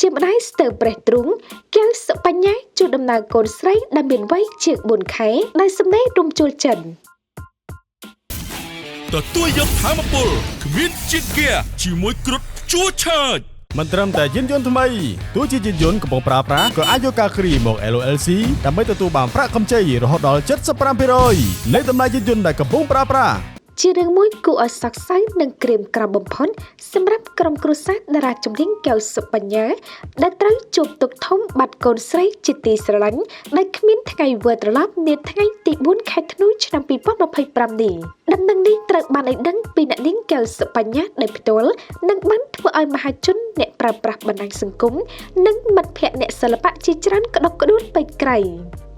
ជាម្ដាយស្ទើរប្រេះទ្រូងកែវសុបញ្ញាជួបដំណើរកូនស្រីដែលមានវ័យជាង4ខែដោយសំណេររំជួលចិន ទទួលយកធម៌ពលគ្មានជាតិហ្គាជាមួយគ្រុឌជួឆើច មិនត្រឹមតែយានយន្តថ្មីទោះជាយានយន្តកំពុងប្រើប្រាស់ក៏អាចយកការគ្រីមក LLC ដើម្បីទទួលបានប្រាក់កម្ចីរហូតដល់75%នៃតម្លៃយានយន្តដែលកំពុងប្រើប្រាស់។ ជារឿងមួយគួរឲ្យសោកសៅនិងក្រៀមក្រំបំផុតសម្រាប់ក្រុមគ្រួសារតារាចម្រៀងកែវសុបញ្ញាដែលត្រូវជួបទុក្ខធំបាត់កូនស្រីជាទីស្រឡាញ់ដែលគ្មានថ្ងៃវិលត្រឡប់នាថ្ងៃទី4ខែធ្នូឆ្នាំ2025នេះ។ ដំណឹងនេះត្រូវបានឲ្យដឹងពីអ្នកនាងកែវសុបញ្ញាដោយផ្ទាល់និងបានធ្វើឲ្យមហាជនអ្នកប្រើប្រាស់បណ្ដាញសង្គមនិងមិត្តភ័ក្តិអ្នកសិល្បៈជាច្រើនក្តុកក្តួលពេកក្រៃ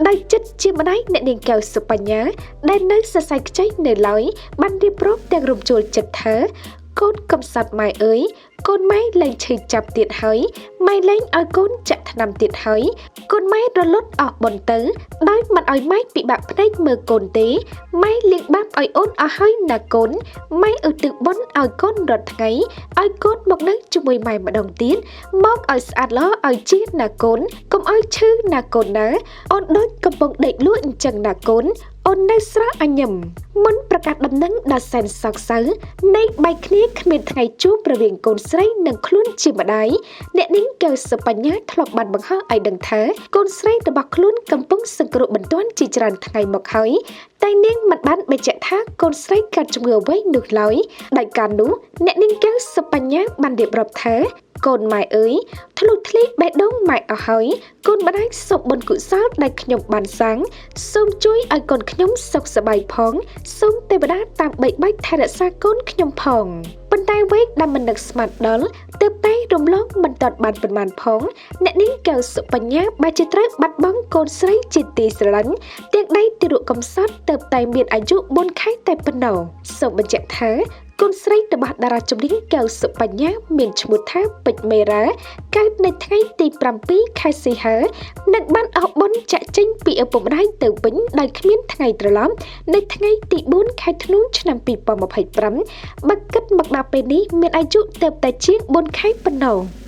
ដោយចិត្តជាម្ដាយអ្នកនាងកែវសុបញ្ញាដែលនៅសរសៃខ្ចីនៅឡើយបានរៀបរាប់ទាំងរំជួលចិត្តថាកូនកំសត់ម៉ែអើយកូនម៉ែលែងឈឺចាប់ទៀតហើយម៉ែលែងឲ្យកូនចាក់ថ្នាំទៀតហើយកូនម៉ែរលត់អស់បុណ្យទៅដោយមិនឲ្យម៉ែពិបាកភ្នែកមើលកូនទេម៉ែលាងបាបឲ្យអូនអស់ហើយណាកូនម៉ែឧទ្ទិសបុណ្យឲ្យកូនរាល់ថ្ងៃឲ្យកូនមកនៅជាមួយម៉ែម្ដងទៀតមកឲ្យស្អាតល្អឲ្យជាណាកូនកុំឲ្យឈឺណាកូនណាអូនដូចកំពុងដេកលក់អញ្ចឹងណាកូនអូននៅស្រស់អញឹមមុនប្រកាសដំណឹងដ៏សែនសោកសៅនៃបែកគ្នាគ្មានថ្ងៃជួបរវាងកូនស្រីនិងខ្លួនជាម្ដាយអ្នកនាងកែវសុបញ្ញាធ្លាប់បានបង្ហោះឲ្យដឹងថាកូនស្រីរបស់ខ្លួនកំពុងសង្គ្រោះបន្ទាន់ជាច្រើនថ្ងៃមកហើយតែនាងមិនបានបញ្ជាក់ថាកូនស្រីកើតជំងឺអ្វីនោះឡើយដោយការនោះអ្នកនាងកែវសុបញ្ញាបានរៀបរាប់ថាកូនម៉ែអើយធ្លុះធ្លីបេះដូងម៉ែអស់ហើយកូនម្ដាយសូមបុណ្យកុសលដែលខ្ញុំបានសាងសូមជួយឲ្យកូនខ្ញុំសុខសប្បាយផងសូមទេវតាតាមបីបាច់ថែរក្សាកូនខ្ញុំផងប៉ុន្តែវ័យដែលមិននឹកស្មានដល់ទើបតែរំលងមិនទាន់បានប៉ុន្មានផងអ្នកនាងកែវសុបញ្ញាបែរជាត្រូវបាត់បង់កូនស្រីជាទីស្រឡាញ់ទាំងដៃទារកកំសត់ទើបតែមានអាយុ4ខែតែប៉ុណ្ណោះសូមបញ្ជាក់ថាកូនស្រីរបស់តារាចម្រៀងកែវសុបញ្ញាមានឈ្មោះថាពេជ្រមេរ៉ាកើតនៅថ្ងៃទី7ខែសីហានិងបានអស់បុណ្យចាក់ចេញពីឪពុកម្ដាយទៅវិញដោយគ្មានថ្ងៃត្រឡប់នៅថ្ងៃទី4ខែធ្នូឆ្នាំ2025បើគិតមកដល់ពេលនេះមានអាយុទើបតែជាង4ខែប៉ុណ្ណោះ។